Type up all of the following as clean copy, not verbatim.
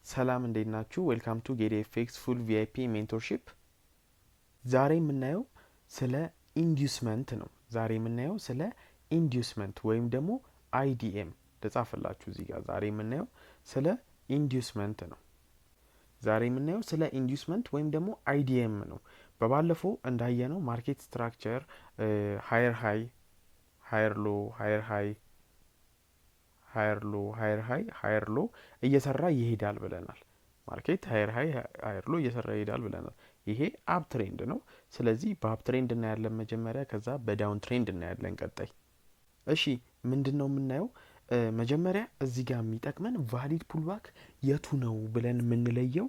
ሰላም፣ እንዴት ናችሁ? Welcome to ጌዴ FX full VIP mentorship። ዛሬ የምናየው ስለ inducement ነው። ዛሬ የምናየው ስለ inducement ወይም ደግሞ IDM ልጻፍላችሁ እዚህ ጋር። ዛሬ የምናየው ስለ inducement ነው። ዛሬ የምናየው ስለ inducement ወይም ደግሞ IDM ነው። በባለፈው እንዳየነው market structure higher high፣ higher low፣ higher high፣ higher low፣ higher high፣ higher low እየሰራ ይሄዳል ብለናል። Market higher high፣ higher low እየሰራ ይሄዳል ብለናል። ይሄ uptrend ነው። ስለዚህ በ uptrend እናያለን መጀመሪያ፣ ከዛ በ downtrend እናያለን ቀጣይ። እሺ፣ ምንድን ነው የምናየው? መጀመሪያ እዚህ ጋር የሚጠቅመን valid pullback የቱ ነው ብለን የምንለየው፣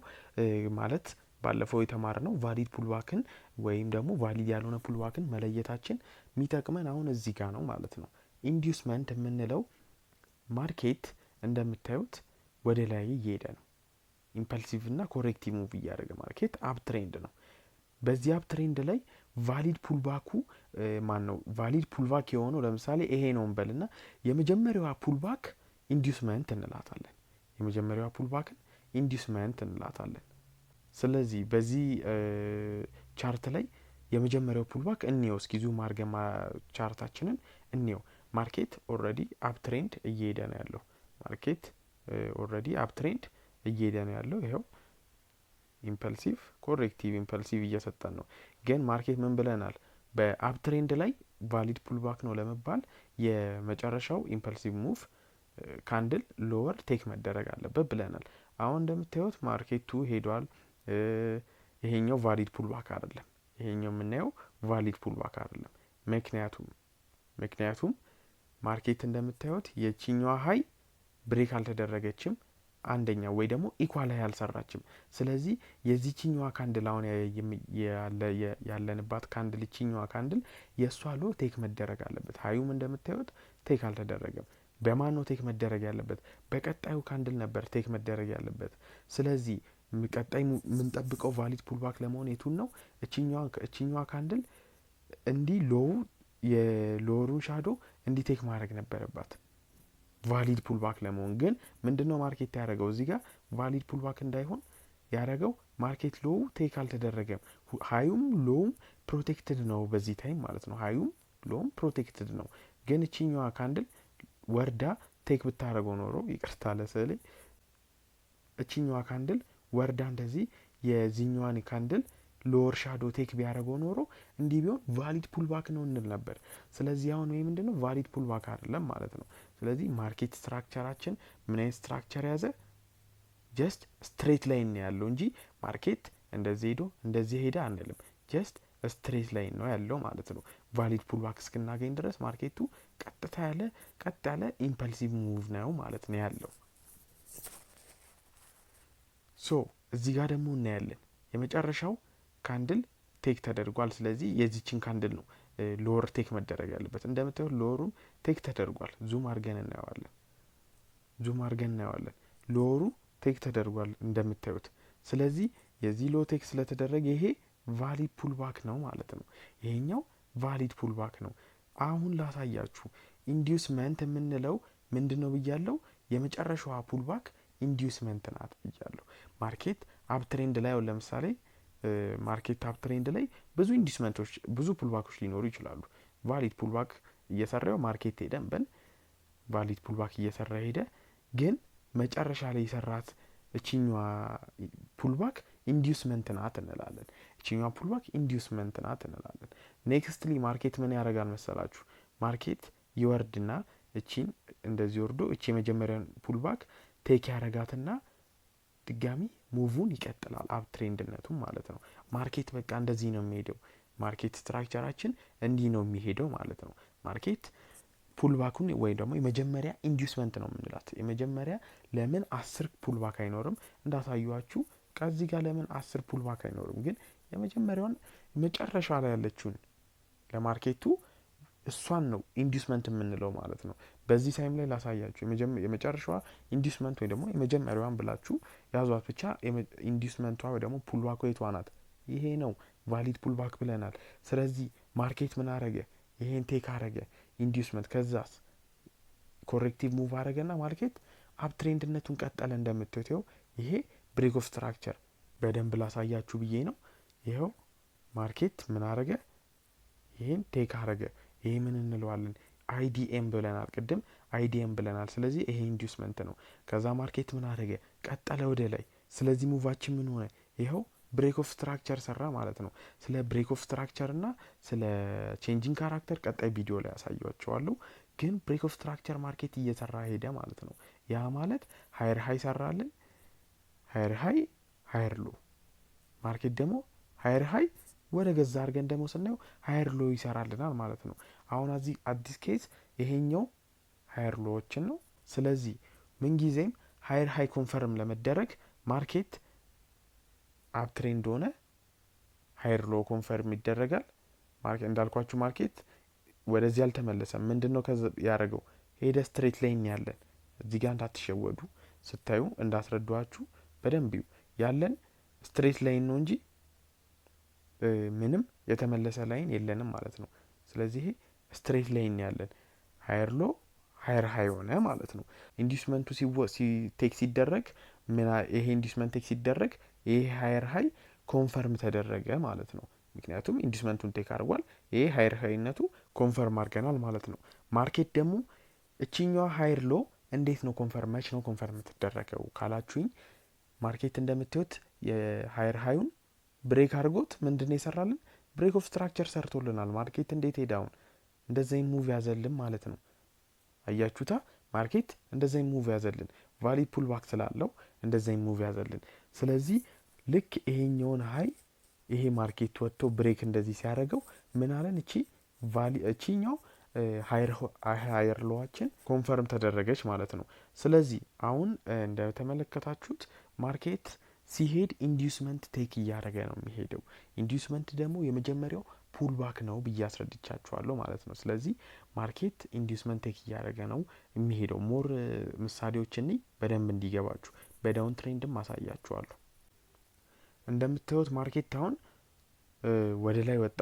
ማለት ባለፈው የተማርነው valid pullback ን ወይም ደግሞ valid ያልሆነ pullback ን መለየታችን የሚጠቅመን አሁን እዚህ ጋር ነው ማለት ነው። Inducement የምንለው market እንደምታዩት ወደ ላይ እየሄደ ነው። Impulsive እና corrective move እያደረገ market uptrend ነው። በዚህ uptrend ላይ valid pullback ኡ ማን ነው? Valid pullback የሆነው ለምሳሌ ይሄ ነው እንበልና የመጀመሪያዋ pullback inducement እንላታለን። የመጀመሪያዋ pullback ን inducement እንላታለን። ስለዚህ በዚህ chart ላይ የመጀመሪያው pullback እንየው እስኪ፣ zoom አድርገን chart ኣችንን እንየው። Market already uptrend እየሄደ ነው ያለው። Market already uptrend እየሄደ ነው ያለው። ይኸው impulsive፣ corrective፣ impulsive እየሰጠን ነው። ግን market ምን ብለናል? በ uptrend ላይ valid pullback ነው ለመባል የመጨረሻው impulsive move candle lower take መደረግ አለበት ብለናል። አሁን እንደምታዩት market ኡ ሄዷል። ይሄኛው valid pullback አይደለም። ይሄኛው የምናየው valid pullback አይደለም። ምክንያቱም market እንደምታዩት የቺኛዋ high break አልተደረገችም አንደኛ፣ ወይ ደግሞ equal high አልሰራችም። ስለዚህ የዚችኛዋ candle፣ አሁን ያለንባት candle፣ ይችኛዋ candle የእሷ low take መደረግ አለበት። High ኡም እንደምታዩት take አልተደረገም። በማን ነው take መደረግ ያለበት? በቀጣዩ candle ነበር take መደረግ ያለበት። ስለዚህ ቀጣይ የምንጠብቀው valid pullback ለመሆን የቱን ነው? እችኛዋ candle እንዲህ low የ lower ኡን shadow እንዲህ take ማድረግ ነበረባት valid pullback ለመሆን። ግን ምንድነው market ያደረገው? እዚህ ጋር valid pullback እንዳይሆን ያደረገው market low take አልተደረገም። High ኡም low ም protected ነው በዚህ time ማለት ነው። High ኡም low ም protected ነው። ግን እችኛዋ candle ወርዳ take ብታደረገው ኖሮ፣ ይቅርታ ለስዕሌ፣ እችኛዋ candle ወርዳ እንደዚህ የዚህኛዋን candle lower shadow take ቢያደረገው ኖሮ እንዲህ ቢሆን valid pullback ነው እንል ነበር። ስለዚህ አሁን ወይ ምንድነው፣ valid pullback አይደለም ማለት ነው። ስለዚህ market structure ኣችን ምን አይነት structure ያዘ? Just straight line ነው ያለው እንጂ market እንደዚህ ሄዶ እንደዚህ ሄደ አንልም። Just straight line ነው ያለው ማለት ነው። Valid pullback እስክናገኝ ድረስ market ኡ ቀጥታ ያለ ቀጥ ያለ impulsive move ነው ማለት ነው ያለው። So እዚህ ጋር ደግሞ እናያለን፣ የመጨረሻው candle take ተደርጓል። ስለዚህ የዚችን candle ነው lower take መደረግ ያለበት። እንደምታዩት lower ኡም take ተደርጓል። Zoom አድርገን እናየዋለን። Zoom አድርገን እናየዋለን። Lower ኡ take ተደርጓል እንደምታዩት። ስለዚህ የዚህ low take ስለተደረገ ይሄ valid pullback ነው ማለት ነው። ይሄኛው valid pullback ነው። አሁን ላሳያችሁ፣ inducement የምንለው ምንድን ነው ብያለው? የመጨረሻዋ pullback inducement ናት ብያለሁ። Market uptrend ላይ፣ አሁን ለምሳሌ market uptrend ላይ ብዙ inducement ኦች፣ ብዙ pullback ኦች ሊኖሩ ይችላሉ። Valid pullback እየሰራው market ሄደ እንበል፣ valid pullback እየሰራ ሄደ። ግን መጨረሻ ላይ የሰራት እችኛዋ pullback inducement ናት እንላለን። እችኛዋ pullback inducement ናት እንላለን። Nextly market ምን ያደርጋል መሰላችሁ? Market ይወርድና እቺን እንደዚህ ወርዶ እቺ የመጀመሪያን pullback take ያደረጋትና ድጋሚ move ኡን ይቀጥላል። Uptrend ነቱም ማለት ነው። Market በቃ እንደዚህ ነው የሚሄደው። Market structure ኣችን እንዲህ ነው የሚሄደው ማለት ነው። Market pullback ኡን ወይ ደግሞ የመጀመሪያ inducement ነው የምንላት። የመጀመሪያ ለምን 10 pullback አይኖርም? እንዳሳዩችሁ ከዚህ ጋር ለምን 10 pullback አይኖርም? ግን የመጀመሪያውን መጨረሻ ላይ ያለችውን ለ market ኡ እሷን ነው inducement የምንለው ማለት ነው። በዚህ time ላይ ላሳያችሁ፣ የመጨረሻዋ inducement ወይ ደግሞ የመጀመሪያዋን ብላችሁ ያዟት ብቻ። Inducement ቷ ወይ ደግሞ pullback የቷ ናት? ይሄ ነው valid pullback ብለናል። ስለዚህ market ምን አረገ? ይሄን take አረገ inducement። ከዛስ corrective move አረገና market uptrend ነቱን ቀጠለ። እንደምታዩት ይኸው ይሄ break of structure በደንብ ላሳያችሁ ብዬ ነው። ይኸው market ምን አረገ? ይሄን take አረገ። ይሄ ምን እንለዋለን? IDM ብለናል ቅድም፣ IDM ብለናል። ስለዚህ ይሄ inducement ነው። ከዛ market ምን አረገ? ቀጠለ ወደ ላይ። ስለዚህ move ኣችን ምን ሆነ? ይኸው break of structure ሰራ ማለት ነው። ስለ break of structure እና ስለ change in character ቀጣይ ቪዲዮ ላይ አሳያችኋለሁ። ግን break of structure market እየሰራ ሄደ ማለት ነው። ያ ማለት higher high ሰራልን፣ higher high፣ higher low። Market ደግሞ higher high ወደ ገዛ አድርገን ደግሞ ስናየው higher low ይሰራልናል ማለት ነው። አሁን እዚህ at this case ይሄኛው higher low ዎችን ነው። ስለዚህ ምንጊዜም higher high confirm ለመደረግ market uptrend ሆነ higher low confirm ይደረጋል። Market እንዳልኳችሁ market ወደዚህ አልተመለሰም። ምንድን ነው ያደረገው? ሄደ፣ straight line ያለን። እዚህ ጋር እንዳትሸወዱ፣ ስታዩ እንዳስረዷችሁ በደንብ ያለን straight line ነው እንጂ ምንም የተመለሰ line የለንም ማለት ነው። ስለዚህ ይሄ straight line ያለን higher low፣ higher high ሆነ ማለት ነው። Inducement ኡ take ሲደረግ፣ ይሄ inducement take ሲደረግ ይሄ higher high confirm ተደረገ ማለት ነው። ምክንያቱም inducement ኡን take አድርጓል። ይሄ higher high ነቱ confirm አድርገናል ማለት ነው። Market ደግሞ እቺኛዋ higher low እንዴት ነው confirm፣ መች ነው confirm የምትደረገው ካላችሁኝ፣ market እንደምታዩት የ higher high ኡን break አድርጎት ምንድን ነው የሰራልን? Break of structure ሰርቶልናል። Market እንዴት ሄዳውን እንደዚህ move ያዘልን ማለት ነው። አያችሁታ? Market እንደዚህ move ያዘልን፣ valid pullback ስላለው እንደዚህ move ያዘልን። ስለዚህ ልክ ይሄኛውን high ይሄ market ወጥቶ break እንደዚህ ሲያደርገው ምን አለን? እቺኛው higher low ኣችን confirm ተደረገች ማለት ነው። ስለዚህ አሁን እንደተመለከታችሁት market ሲሄድ inducement take እያደረገ ነው የሚሄደው። Inducement ደግሞ የመጀመሪያው pullback ነው ብዬ አስረድቻችኋለሁ ማለት ነው። ስለዚህ market inducement take እያደረገ ነው የሚሄደው። More ምሳሌዎች እኔ በደንብ እንዲገባችሁ በ downtrend ም አሳያችኋለሁ። እንደምታዩት market አሁን ወደ ላይ ወጣ።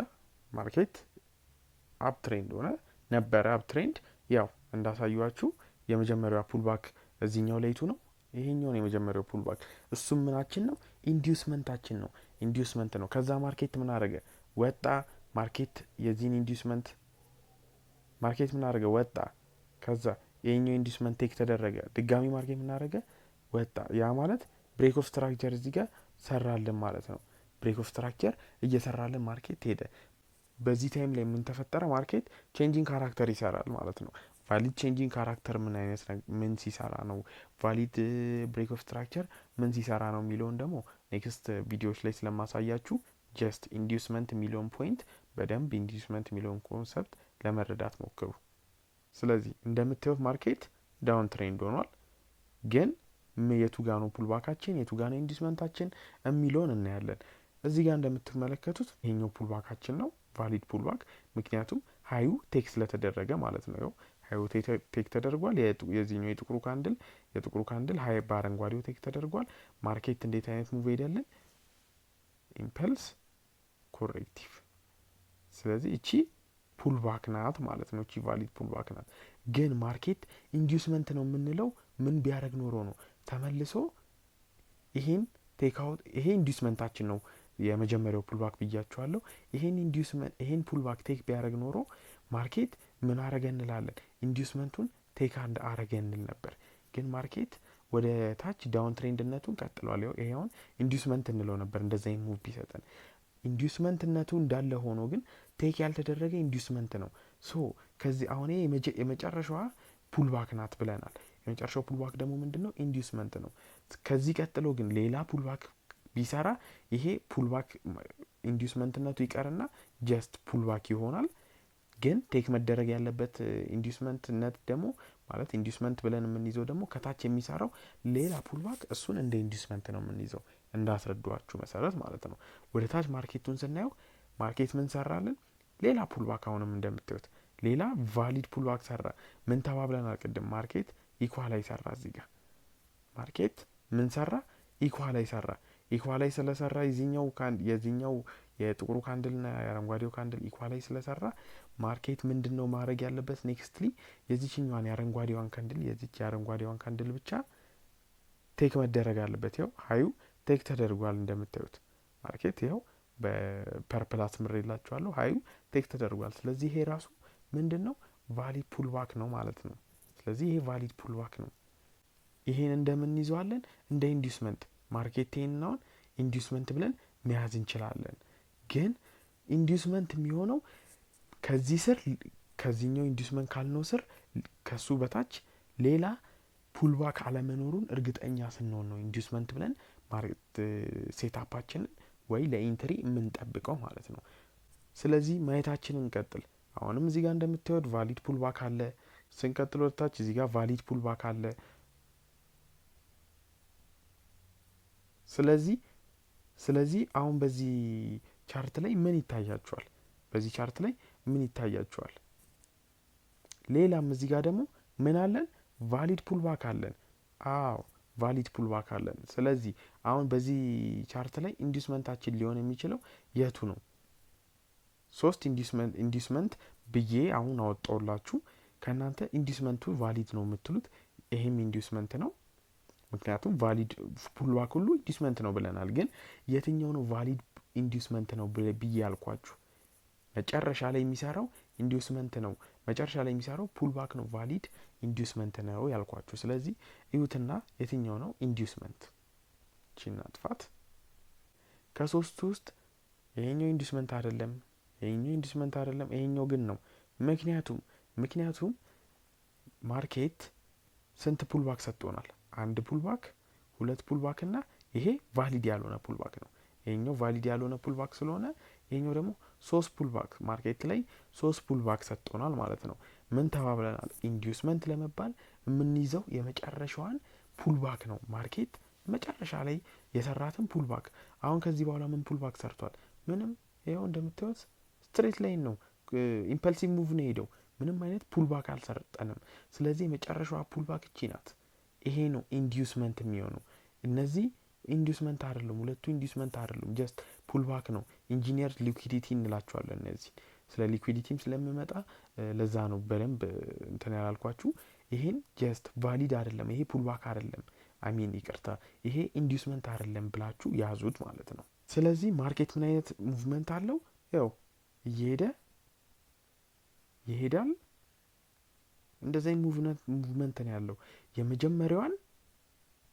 Market uptrend ሆነ ነበረ። Uptrend ያው እንዳሳየኋችሁ የመጀመሪያው pullback እዚህኛው ላይቱ ነው። ይሄኛውን የመጀመሪያው pullback እሱም ምናችን ነው? Inducement ኣችን ነው። Inducement ነው። ከዛ market ምን አደረገ? ወጣ። Market የዚህን inducement፣ market ምን አደረገ? ወጣ። ከዛ ይሄኛው inducement take ተደረገ። ድጋሚ market ምን አደረገ? ወጣ። ያ ማለት break of structure እዚህ ጋር ሰራልን ማለት ነው። Break of structure እየሰራልን market ሄደ። በዚህ time ላይ ምን ተፈጠረ? Market change in character ይሰራል ማለት ነው። Valid change in character ምን አይነት፣ ምን ሲሰራ ነው? Valid break of structure ምን ሲሰራ ነው የሚለውን ደግሞ next ቪዲዮዎች ላይ ስለማሳያችሁ just inducement የሚለውን point በደንብ፣ inducement የሚለውን concept ለመረዳት ሞክሩ። ስለዚህ እንደምታዩት market downtrend ሆኗል። ግን የቱ ጋ ነው pullback ኣችን፣ የቱ ጋ ነው inducement ኣችን የሚለውን እናያለን። እዚህ ጋር እንደምትመለከቱት ይሄኛው pullback ኣችን ነው፣ valid pullback፣ ምክንያቱም high ኡ take ስለተደረገ ማለት ነው። ይኸው high ኡ take ተደርጓል። የዚህኛው የጥቁሩ candle high በአረንጓዴው take ተደርጓል። Market እንዴት አይነት move ሄደልን? Impulse corrective። ስለዚህ እቺ pullback ናት ማለት ነው። እቺ valid pullback ናት። ግን market inducement ነው የምንለው ምን ቢያደርግ ኖሮ ነው? ተመልሶ ይሄን take out፣ ይሄ inducement ኣችን ነው የመጀመሪያው pullback ብያችኋለሁ። ይሄን inducement፣ ይሄን pullback take ቢያደርግ ኖሮ market ምን አረገ እንላለን? Inducement ኡን take አንድ አረገ እንል ነበር። ግን market ወደ ታች downtrend ነቱን ቀጥሏል። ይሄ አሁን inducement እንለው ነበር እንደዛ move ቢሰጠን። Inducement ነቱ እንዳለ ሆኖ ግን take ያልተደረገ inducement ነው። So ከዚህ አሁን የመጨረሻዋ pullback ናት ብለናል። የመጨረሻው pullback ደግሞ ምንድን ነው? Inducement ነው። ከዚህ ቀጥሎ ግን ሌላ pullback ቢሰራ ይሄ pullback inducement ነቱ ይቀርና just pullback ይሆናል። ግን take መደረግ ያለበት inducement ነት ደግሞ፣ ማለት inducement ብለን የምንይዘው ደግሞ ከታች የሚሰራው ሌላ pullback፣ እሱን እንደ inducement ነው የምንይዘው እንዳስረዷችሁ መሰረት ማለት ነው። ወደ ታች market ኡን ስናየው market ምን ሰራልን? ሌላ pullback። አሁንም እንደምታዩት ሌላ valid pullback ሰራ። ምን ተባብለናል ቅድም? Market equal high ሰራ። እዚህ ጋር market ምን ሰራ? Equal high ሰራ። Equal high ስለሰራ የዚህኛው የጥቁሩ candle ና የአረንጓዴው candle equal high ስለሰራ market ምንድን ነው ማድረግ ያለበት? Nextly የዚችኛዋን የአረንጓዴዋን candle፣ የዚች የአረንጓዴዋን candle ብቻ Take መደረግ አለበት። ይኸው high ኡ take ተደርጓል እንደምታዩት። Market ይኸው በ purple አስምሬላችኋለሁ። High ኡ take ተደርጓል። ስለዚህ ይሄ ራሱ ምንድን ነው? Valid pullback ነው ማለት ነው። ስለዚህ ይሄ valid pullback ነው። ይሄን እንደምን እንይዘዋለን? እንደ inducement። Market ይሄንን አሁን inducement ብለን መያዝ እንችላለን። ግን inducement የሚሆነው ከዚህ ስር፣ ከዚህኛው inducement ካልነው ስር ከሱ በታች ሌላ pullback አለመኖሩን እርግጠኛ ስንሆን ነው inducement ብለን setup ኣችንን ወይ ለ entry የምንጠብቀው ማለት ነው። ስለዚህ ማየታችንን እንቀጥል። አሁንም እዚህ ጋር እንደምታዩት valid pullback አለ። ስንቀጥል ወደታች እዚህ ጋር valid pullback አለ። ስለዚህ አሁን በዚህ chart ላይ ምን ይታያችኋል? በዚህ chart ላይ ምን ይታያችኋል? ሌላም እዚህ ጋር ደግሞ ምን አለን? Valid pullback አለን። አዎ፣ valid pullback አለን። ስለዚህ አሁን በዚህ chart ላይ inducement ኣችን ሊሆን የሚችለው የቱ ነው? ሶስት inducement ብዬ አሁን አወጣውላችሁ። ከእናንተ inducement ኡ valid ነው የምትሉት ይሄም inducement ነው። ምክንያቱም valid pullback ሁሉ inducement ነው ብለናል። ግን የትኛው ነው valid inducement ነው ብዬ ያልኳችሁ? መጨረሻ ላይ የሚሰራው inducement ነው። መጨረሻ ላይ የሚሰራው pullback ነው valid inducement ነው ያልኳችሁ። ስለዚህ እዩትና የትኛው ነው inducement? ቺና ጥፋት ከሶስቱ ውስጥ ይሄኛው inducement አይደለም፣ ይሄኛው inducement አይደለም፣ ይሄኛው ግን ነው። ምክንያቱም market ስንት pullback ሰጥቶናል? አንድ pullback፣ ሁለት pullback እና ይሄ valid ያልሆነ pullback ነው። ይሄኛው valid ያልሆነ pullback ስለሆነ ይሄኛው ደግሞ ሶስት pullback፣ market ላይ ሶስት pullback ሰጥቶናል ማለት ነው። ምን ተባብለናል? Inducement ለመባል የምንይዘው የመጨረሻዋን pullback ነው። Market መጨረሻ ላይ የሰራትን pullback። አሁን ከዚህ በኋላ ምን pullback ሰርቷል? ምንም። ይኸው እንደምታዩት straight line ነው፣ impulsive move ነው የሄደው። ምንም አይነት pullback አልሰጠንም። ስለዚህ የመጨረሻዋ pullback እቺ ናት። ይሄ ነው inducement የሚሆነው። እነዚህ inducement አይደሉም። ሁለቱ inducement አይደሉም። Just pullback ነው። Engineered liquidity እንላቸዋለን እነዚህ። ስለ liquidity ም ስለምመጣ ለዛ ነው በደንብ እንትን ያላልኳችሁ። ይሄን just valid አይደለም፣ ይሄ pullback አይደለም፣ I mean ይቅርታ፣ ይሄ inducement አይደለም ብላችሁ ያዙት ማለት ነው። ስለዚህ market ምን አይነት movement አለው? ያው እየሄደ ይሄዳል። እንደዚህ movement ነው ያለው። የመጀመሪያዋን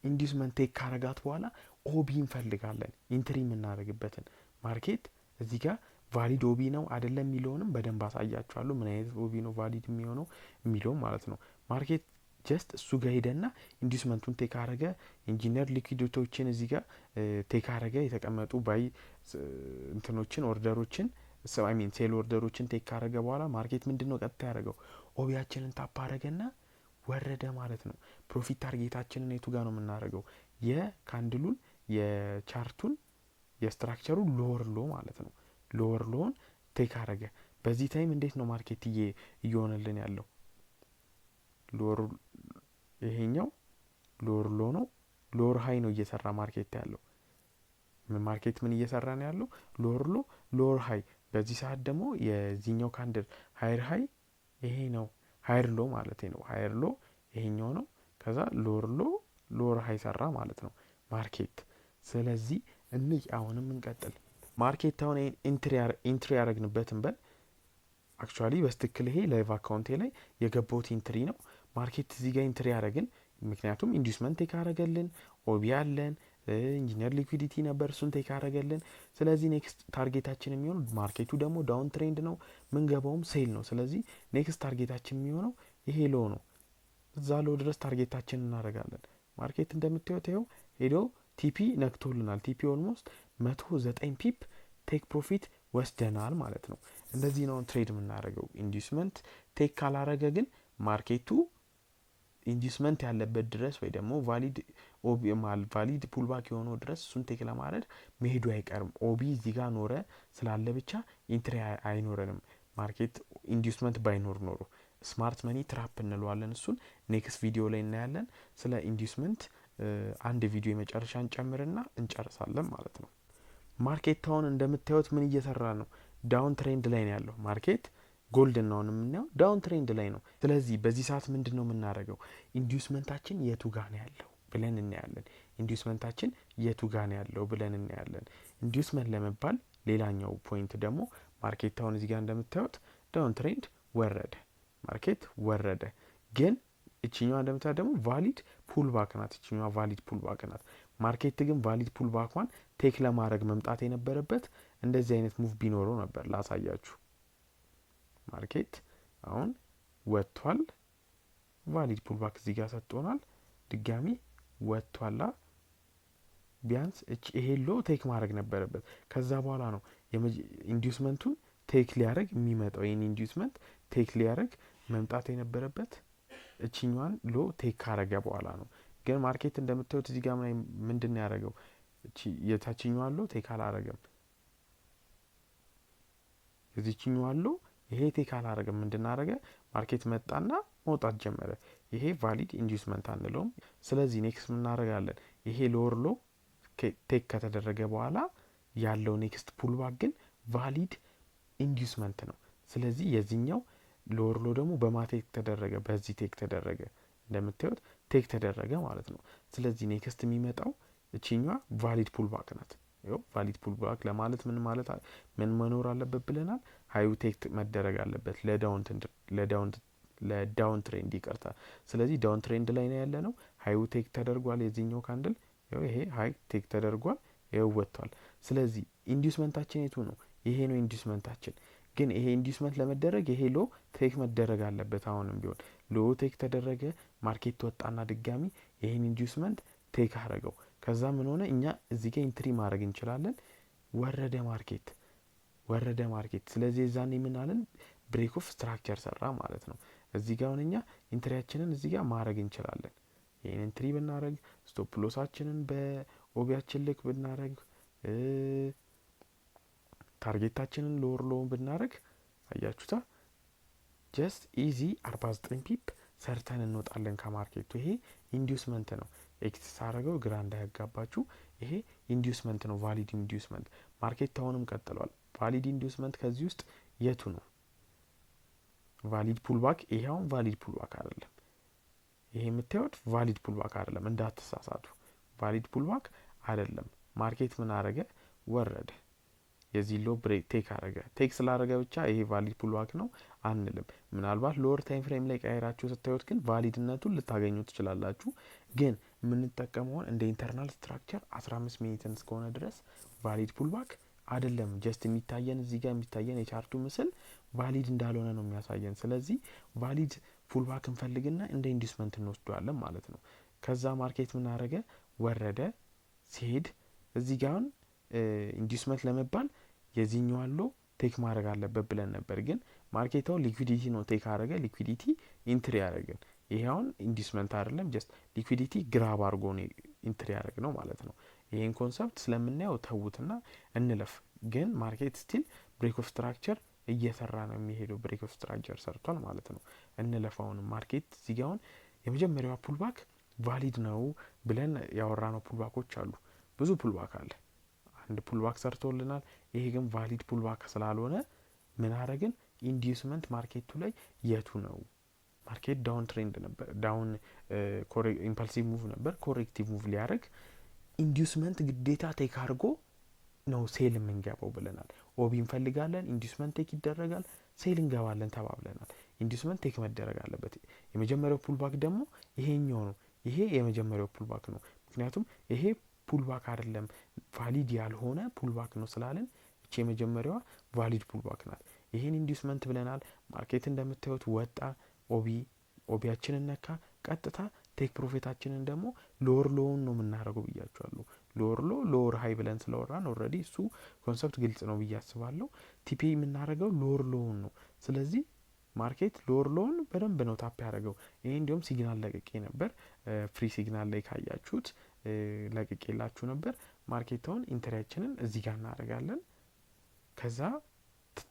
inducement take ካረጋት በኋላ OB እንፈልጋለን፣ entry የምናደርግበትን። Market እዚህ ጋር valid OB ነው አይደለም የሚለውንም በደንብ አሳያችኋለሁ። ምን አይነት OB ነው valid የሚሆነው የሚለውም ማለት ነው። Market just እሱ ጋር ሄደና inducement ኡን take አረገ። Engineered liquidity ዎችን እዚህ ጋር take አረገ። የተቀመጡ buy እንትኖችን order ኦችን፣ I mean sell order ኦችን take ካረገ በኋላ market ምንድን ነው ቀጥታ ያደረገው? OB ያችንን tap አረገና ወረደ ማለት ነው። Profit target ኣችንን የቱ ጋር ነው የምናደርገው? የካንድሉን፣ የቻርቱን፣ የስትራክቸሩ ሎወር ሎ ማለት ነው። Lower low ን take አረገ። በዚህ time እንዴት ነው market እየሆነልን ያለው? Lower ይሄኛው lower low ነው። Lower high ነው እየሰራ market ያለው። Market ምን እየሰራ ነው ያለው? Lower low፣ lower high። በዚህ ሰዓት ደግሞ የዚህኛው candle higher high ይሄ ነው፣ higher low ማለት ነው። Higher low ይሄኛው ነው። ከዛ lower low፣ lower high ሰራ ማለት ነው market። ስለዚህ እንይ፣ አሁንም እንቀጥል። Market አሁን entry ያደረግንበት እንበል። Actually በትክክል ይሄ live account ኤ ላይ የገባሁት entry ነው። Market እዚህ ጋር entry ያደረግን ምክንያቱም inducement take አረገልን፣ OB አለን፣ engineered liquidity ነበር፣ እሱን take አረገልን። ስለዚህ next target ኣችን የሚሆነው፣ market ኡ ደግሞ downtrend ነው፣ ምንገባውም sell ነው። ስለዚህ next target ኣችን የሚሆነው ይሄ low ነው። እዛ low ድረስ target ኣችን እናደርጋለን። Market እንደምታዩት ይኸው ሄዶ TP ነክቶልናል። TP almost 109 pip take profit ወስደናል ማለት ነው። እንደዚህ ነው trade የምናደርገው። Inducement take ካላረገ ግን market ኡ inducement ያለበት ድረስ ወይ ደግሞ valid OB፣ valid pullback የሆነው ድረስ እሱን take ለማድረግ መሄዱ አይቀርም። OB እዚህ ጋር ኖረ ስላለ ብቻ entry አይኖረንም። Market inducement ባይኖር ኖሮ smart money trap እንለዋለን። እሱን next ቪዲዮ ላይ እናያለን። ስለ inducement አንድ ቪዲዮ የመጨረሻ እንጨምርና እንጨርሳለን ማለት ነው። Market አሁን እንደምታዩት ምን እየሰራ ነው? Downtrend ላይ ነው ያለው። Market gold ነው የምናየው፣ downtrend ላይ ነው። ስለዚህ በዚህ ሰዓት ምንድን ነው የምናደርገው? Inducement ኣችን የቱ ጋር ነው ያለው ብለን ብለን እናያለን። Inducement ኣችን የቱ ጋ ነው ያለው ብለን እናያለን። Inducement ለመባል ሌላኛው point ደግሞ market አሁን እዚህ ጋር እንደምታዩት downtrend ወረደ፣ market ወረደ። ግን እችኛዋ እንደምታዩት ደግሞ valid pullback ናት። እችኛዋ valid pullback ናት። Market ግን valid pullback ኳን take ለማድረግ መምጣት የነበረበት እንደዚህ አይነት move ቢኖረው ነበር። ላሳያችሁ። Market አሁን ወጥቷል። Valid pullback እዚህ ጋር ሰጥቶናል። ድጋሚ ወጥቷላ። ቢያንስ ይሄ low take ማድረግ ነበረበት። ከዛ በኋላ ነው inducement ኡን take ሊያደርግ የሚመጣው። ይህን inducement take ሊያደርግ መምጣት የነበረበት እችኛዋን low take ካረገ በኋላ ነው። ግን market እንደምታዩት እዚህ ጋር ምንድን ነው ያደረገው? የታችኛዋን low take አላረገም። የዚችኛዋን low ይሄ take አላረገም። ምንድን አረገ? Market መጣና መውጣት ጀመረ። ይሄ valid inducement አንለውም። ስለዚህ next ምናደርጋለን? ይሄ lower low take ከተደረገ በኋላ ያለው next pullback ግን valid inducement ነው። ስለዚህ የዚህኛው lower low ደግሞ በማ take ተደረገ፣ በዚህ take ተደረገ። እንደምታዩት take ተደረገ ማለት ነው። ስለዚህ next የሚመጣው እቺኛዋ valid pullback ናት። ይኸው valid pullback ለማለት ምን ማለት ምን መኖር አለበት ብለናል? High ኡ take መደረግ አለበት ለ downtrend፣ ይቅርታ። ስለዚህ downtrend ላይ ነው ያለነው። High ኡ take ተደርጓል። የዚህኛው candle ይኸው ይሄ high take ተደርጓል። ይኸው ወጥቷል። ስለዚህ inducement ኣችን የቱ ነው? ይሄ ነው inducement ኣችን። ግን ይሄ inducement ለመደረግ ይሄ low take መደረግ አለበት። አሁንም ቢሆን low take ተደረገ፣ market ወጣና ድጋሚ ይሄን inducement take አረገው። ከዛ ምን ሆነ? እኛ እዚህ ጋር entry ማድረግ እንችላለን። ወረደ market፣ ወረደ market። ስለዚህ የዛኔ ምን አለን? Break of structure ሰራ ማለት ነው። እዚህ ጋር አሁን እኛ entry ያችንን እዚህ ጋር ማድረግ እንችላለን። ይህን entry ብናደረግ፣ stop loss ኣችንን በ OB ያችን ልክ ብናደረግ፣ target ኣችንን lower low ን ብናደረግ፣ አያችሁታ፣ just easy 49 pip ሰርተን እንወጣለን ከ market ኡ። ይሄ inducement ነው። X ሳረገው ግራ እንዳያጋባችሁ፣ ይሄ inducement ነው፣ valid inducement። Market አሁንም ቀጥሏል። Valid inducement ከዚህ ውስጥ የቱ ነው? Valid pullback ይሄ አሁን valid pullback አይደለም። ይሄ የምታዩት valid pullback አይደለም፣ እንዳትሳሳቱ። Valid pullback አይደለም። Market ምን አረገ? ወረደ። የዚህ low break take አረገ። Take ስላረገ ብቻ ይሄ valid pullback ነው አንልም። ምናልባት lower time frame ላይ ቀይራችሁ ስታዩት ግን valid ነቱን ልታገኙ ትችላላችሁ። ግን የምንጠቀመውን እንደ internal structure 15 minute ን እስከሆነ ድረስ valid pullback አይደለም። Just የሚታየን እዚህ ጋር የሚታየን የ chart ኡ ምስል valid እንዳልሆነ ነው የሚያሳየን። ስለዚህ valid pullback እንፈልግና እንደ inducement እንወስደዋለን ማለት ነው። ከዛ market ምን አረገ? ወረደ። ሲሄድ እዚህ ጋር inducement ለመባል የዚህኛው low take ማድረግ አለበት ብለን ነበር። ግን market ኣው liquidity ነው take አረገ። Liquidity entry ያደረግን። ይሄ አሁን inducement አይደለም፣ just liquidity grab አድርጎ ነው entry ያደረግ ነው ማለት ነው። ይሄን concept ስለምናየው ተዉትና እንለፍ። ግን market still break of structure እየሰራ ነው የሚሄደው። Break of structure ሰርቷል ማለት ነው። እንለፍ። አሁንም market እዚህ ጋ አሁን የመጀመሪያዋ pullback valid ነው ብለን ያወራነው pullback ኦች አሉ። ብዙ pullback አለ። አንድ pullback ሰርቶልናል። ይሄ ግን valid pullback ስላልሆነ ምን አረግን? Inducement market ኡ ላይ የቱ ነው? Market downtrend ነበር፣ down impulsive move ነበር። Corrective move ሊያደርግ inducement ግዴታ take አድርጎ ነው sell የምንገባው ብለናል። OB እንፈልጋለን፣ inducement take ይደረጋል፣ sell እንገባለን ተባብለናል። Inducement take መደረግ አለበት። የመጀመሪያው pullback ደግሞ ይሄኛው ነው። ይሄ የመጀመሪያው pullback ነው። ምክንያቱም ይሄ pullback አይደለም፣ valid ያልሆነ pullback ነው ስላለን እቺ የመጀመሪያዋ valid pullback ናት። ይሄን inducement ብለናል። Market እንደምታዩት ወጣ፣ OB ያችንን ነካ። ቀጥታ take profit ኣችንን ደግሞ lower low ን ነው የምናደርገው ብያችኋለሁ። Lower low፣ lower high ብለን ስለወራን already እሱ concept ግልጽ ነው ብዬ አስባለሁ። TP የምናደርገው lower low ን ነው። ስለዚህ market lower low ን በደንብ ነው tap ያደረገው። ይሄ እንዲሁም signal ለቅቄ ነበር። Free signal ላይ ካያችሁት ለቅቄላችሁ ነበር። Market ኣውን entry ያችንን እዚህ ጋር እናደርጋለን። ከዛ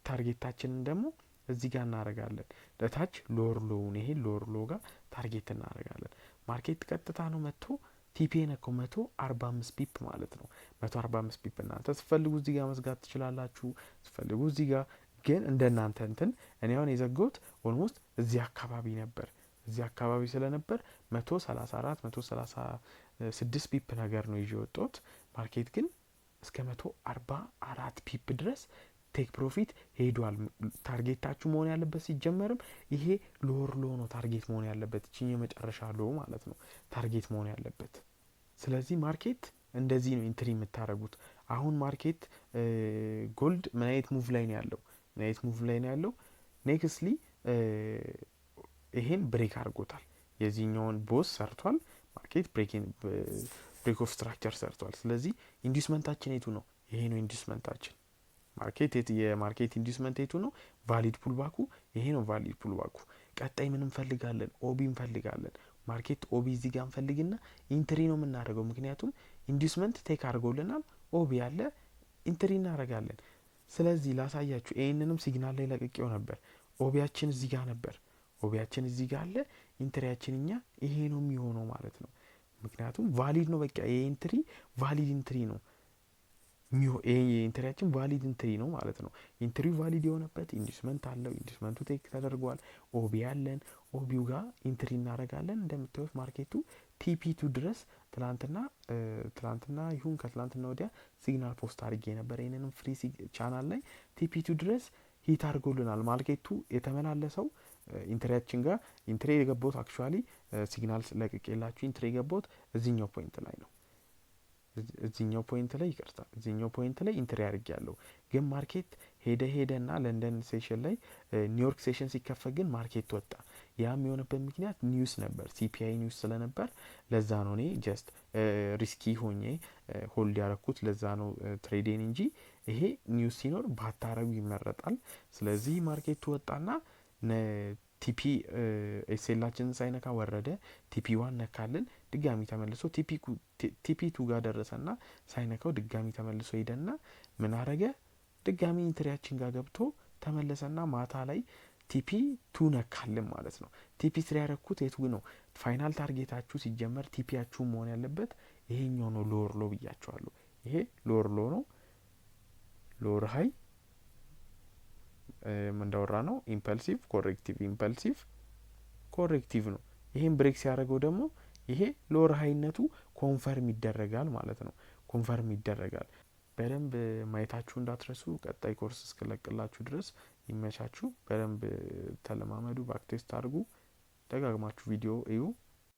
target ኣችንን ደግሞ እዚህ ጋር እናደርጋለን። ለታች lower low ን ይሄ lower low ጋር target እናደርጋለን። Market ቀጥታ ነው መጥቶ TP የነካው፣ 145 pip ማለት ነው። 145 pip። እናንተ ስትፈልጉ እዚህ ጋር መዝጋት ትችላላችሁ። ስትፈልጉ እዚህ ጋር፣ ግን እንደ እናንተ እንትን እኔ አሁን የዘጋሁት almost እዚህ አካባቢ ነበር። እዚህ አካባቢ ስለነበር 134፣ 6 pip ነገር ነው ይዤ የወጣሁት። Market ግን እስከ 144 pip ድረስ take profit ሄዷል። Target ኣችሁ መሆን ያለበት ሲጀመርም ይሄ lower low ነው target መሆን ያለበት፣ እቺ የመጨረሻ low ማለት ነው target መሆን ያለበት። ስለዚህ market እንደዚህ ነው entry የምታደርጉት። አሁን market gold ምን አይነት move ላይ ነው ያለው? ምን አይነት move ላይ ነው ያለው? Nextly ይሄን break አድርጎታል። የዚህኛውን BOS ሰርቷል። Market break of structure ሰርቷል። ስለዚህ inducement ኣችን የቱ ነው? ይሄ ነው inducement ኣችን። Market የ market inducement የቱ ነው? Valid pullback ኡ ይሄ ነው። Valid pullback ኡ። ቀጣይ ምን እንፈልጋለን? OB እንፈልጋለን። Market OB እዚህ ጋር እንፈልግና entry ነው የምናደርገው። ምክንያቱም inducement take አድርጎልናል። OB ያለ entry እናደርጋለን። ስለዚህ ላሳያችሁ። ይህንንም signal ላይ ለቅቄው ነበር። OB ያችን እዚህ ጋር ነበር። OB ያችን እዚህ ጋር አለ። Entry ያችን እኛ ይሄ ነው የሚሆነው ማለት ነው። ምክንያቱም valid ነው። በቃ ይሄ entry valid entry ነው። ይሄ entry ያችን valid entry ነው ማለት ነው። Entry ው valid የሆነበት inducement አለው። Inducement ኡ take ተደርጓል። OB አለን። OB ው ጋር entry እናደርጋለን። እንደምታዩት market ኡ TP2 ድረስ ትላንትና ይሁን ከትላንትና ወዲያ signal post አድርጌ ነበር። ይህንንም free channel ላይ TP2 ድረስ hit አድርጎልናል። Market ኡ የተመላለሰው entry ያችን ጋር entry የገባሁት፣ actually signal ለቅቄላችሁ entry የገባሁት እዚኛው point ላይ ነው። እዚኛው point ላይ፣ ይቅርታ፣ እዚኛው point ላይ entry አድርጌያለሁ። ግን market ሄደ ሄደ ና ለንደን session ላይ፣ ኒውዮርክ session ሲከፈት ግን market ወጣ። ያም የሆነበት ምክንያት news ነበር፣ CPI news ስለነበር ለዛ ነው። እኔ just risky ሆኜ hold ያረኩት ለዛ ነው trade ኤን እንጂ ይሄ news ሲኖር ባታረጉ ይመረጣል። ስለዚህ market ኡ ወጣና TP SL ኣችንን ሳይነካ ወረደ። TP 1 ነካልን። ድጋሚ ተመልሶ TP 2 ጋር ደረሰና ሳይነካው ድጋሚ ተመልሶ ሄደና ምን አረገ? ድጋሚ entry ያችን ጋር ገብቶ ተመለሰና ማታ ላይ TP 2 ነካልን ማለት ነው። TP 3 ያረኩት የቱ ነው? Final target ኣችሁ ሲጀመር TP ያችሁ መሆን ያለበት ይሄኛው ነው። Lower low ብያችኋለሁ። ይሄ lower low ነው። Lower high እንዳወራ ነው። Impulsive corrective፣ impulsive corrective ነው። ይሄን break ሲያደርገው ደግሞ ይሄ lower high ነቱ confirm ይደረጋል ማለት ነው። Confirm ይደረጋል። በደንብ ማየታችሁ እንዳትረሱ። ቀጣይ ኮርስ እስክለቅላችሁ ድረስ ይመቻችሁ። በደንብ ተለማመዱ፣ backtest አድርጉ፣ ደጋግማችሁ ቪዲዮ እዩ።